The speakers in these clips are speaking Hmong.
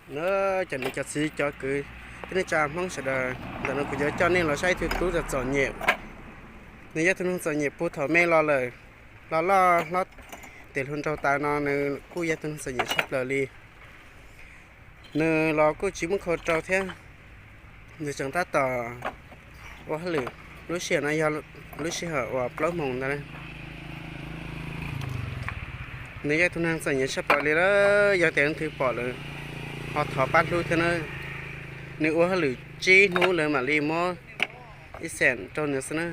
Na, cov niam cov txiv cov kwv tij neej tsa Hmoob sawv daws, ntawm no kuv yuav coj nej los saib ib tug tub txom nyem. Nws yog tus neeg txom nyem puag thaum me los lawm, los loj hlob tes hluas nraug tas no nws kuj yog tus neeg txom nyem tshaj plaws li. Nws los kuj tsis muaj khau rau thiab, nws tseem tab tom ua hauj lwm. Lub sij hawm no yog lub sij hawm uas plaub moos ntawd. Nws yog tus neeg txom nyem tshaj plaws li lawm, yog tias leej twg pom lawm ho thov pab hlub thiab na. Nws ua hauj lwm tsib hnub lawv mam li muab ib xees rau nws xwb na.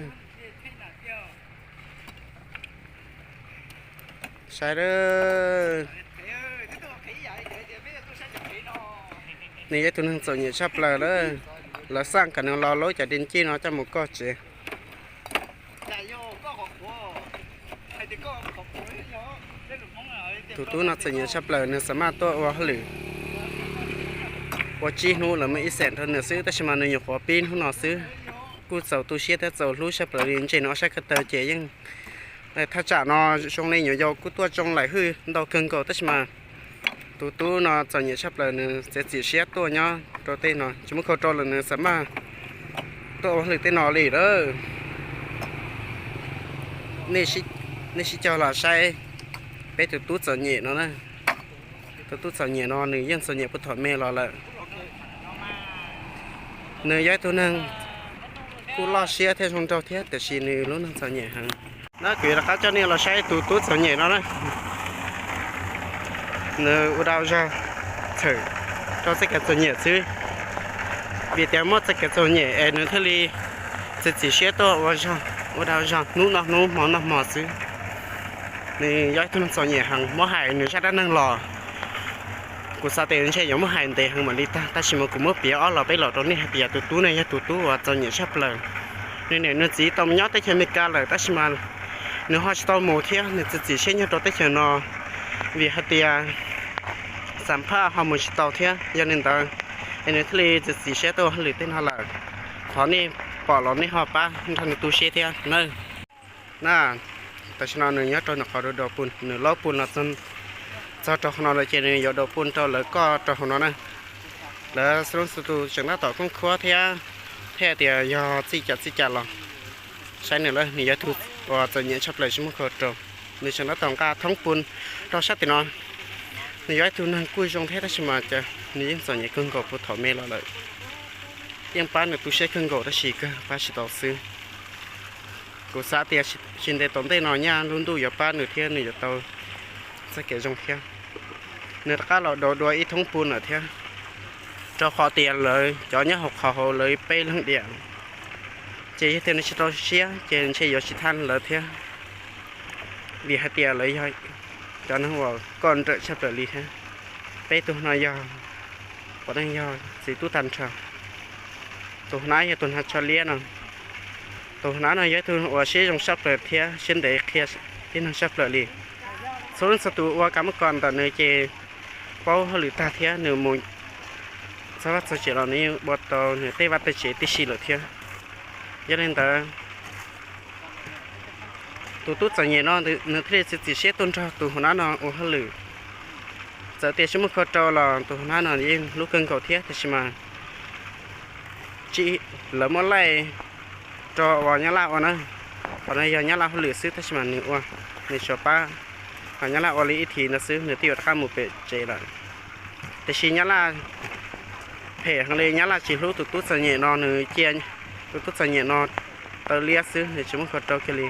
Saib, nws yog tus neeg txom nyem tshaj plaws lawm. Lawv xaj kom nws los lub cov dej ncij no coj mus koj tsev. Tus tub no txom nyem tshaj plaws, nws xav maj tuaj ua hauj lwm ua tsib hnub lawv muab ib xees rau nws xwb, tab sis mas nws nyuam qhuav pib hnub no xwb. Kuj txaus tu siab thiab txaus hlub tshaj plaws li, ntsia nws ob sab ko taw ces yeej, thaj tsam no zoo li nyuam yaus kuj tuaj tsoo laim hwj ntau kawg nkaus, tab sis mas tus tub no txom nyem tshaj plaws, nws txiav txim siab tuaj nyob rau tej no, tsis muaj khau rau los nws xav maj tuaj ua hauj lwm tej no li lawm. Nej sib caug los saib peb tus tub txom nyem no na. Tus tub txom nyem no nws yeej txom nyem puag thaum me los lawm. Nws yog ib tug neeg kuj loj siab thiab zoo nraug thiab, tiam sis nws lub neej txom nyem heev. Na, kuv yuav rov qab coj nej los saib tus tub txom nyem no na. Nws ua dau zog txhawm rau txoj kev txom nyem xwb. Vim tias muaj txoj kev txom nyem es nws thiaj li txiav txim siab tuaj ua zog, ua dau zog hnub noj hnub hmo noj hmo xwb. Nws yog ib tug neeg txom nyem heev, muab hais nws zaj dab neeg los kuv xav tias ntshe yuav muab hais ntev heev mam li tag, tab sis mas kuv muab piav ob los peb los rau nej hais tias tus tub no yog tus tub uas txom nyem tshaj plaws. Nws niam nws txiv tau mus nyob teb chaws Amelikas lawm, tab sis mas nws ho tsis tau mus thiab, nws txiav txim siab nyob rau teb chaws no vim hais tias xam phaj ho mus tsis tau thiab. Yog li ntawd es nws thiaj li txiav txim siab tuaj ua hauj lwm tej no lawm. Thov nej pom los nej ho pab nrog nws tu siab thiab na. Na, tam sim no nws nyob rau nws qhov dua dua pun, nws laub pun los txog rau hauv no lawm ces nws yuav dua pun rau lawv koj rau hauv no na. Lawv xub lub xu tus tseem tab tom khoob khuab thiab, thiaj tias yog txij cas txij cas los saib nws lawm, nws yog tus uas txom nyem tshaj plaws tsis muaj khau rau. Nws tseem tab tom nqa thoob pun rau sab tim no. Nws yog ib tug neeg kuj zoo thiab tab sis mas cas nws yeej txom nyem kawg nkaus puag thaum me los lawm. Yeej pab nws tu siab kawg nkaus tab sis kawg pab tsis tau xwb. Kuv xav tias tsis ntev tom ntej no nyaj lub ntuj yuav pab nws thiab nws yuav tau txoj kev zoo thiab. Nws rov qab los dua dua ib thoob pun lawm thiab, rau qhov tias lawv cov nyob hauv qhov hauv lawv peb leeg diam, ces yog tias nws tsis rau siab ces ntshe yuav tsis thaj lawv thiab, vim hais tias lawv yog cov neeg uas koj nrawm tshaj plaws li thiab. Peb tug no yog, pom neeg yog txiv tub tag nrho. Tus hnav yog tus hnav tsho liab no. Tus hnav no yog ib tug uas siab zoo sab plaws thiab siab ntev qhia tib neeg sab plaws li. Txhua leej txhua tus ua kab mob kos ntawm nws ces paub hauj lwm tag thiab nws mus txog vaj txog tsev los nws yeej ua tau nws tej vaj tej tsev tib si lawm thiab. Yog li ntawd, tus tub txom nyem no nws thiaj li txiav txim siab tuaj nrog tus hnav no ua hauj lwm. Txawm tias tsis muaj khau rau los tus hnav no yeej hlub kawg nkaus thiab, tab sis mas tsis, lawv muab laij rau uas nyab laj ua na. Qhov no yog nyab laj hauj lwm xwb, tab sis mas nws ua, nws tsuas pab nyab laj ua li ib thim no xwb, nws twb yuav rov qab mus pem tsev lawm. Tiam sis nyab laj phem heev li, nyab laj tsis hlub tus tub txom nyem no, nws cia tus tub txom nyem no taw liab xwb, nws tsis muab kho rau kiag li.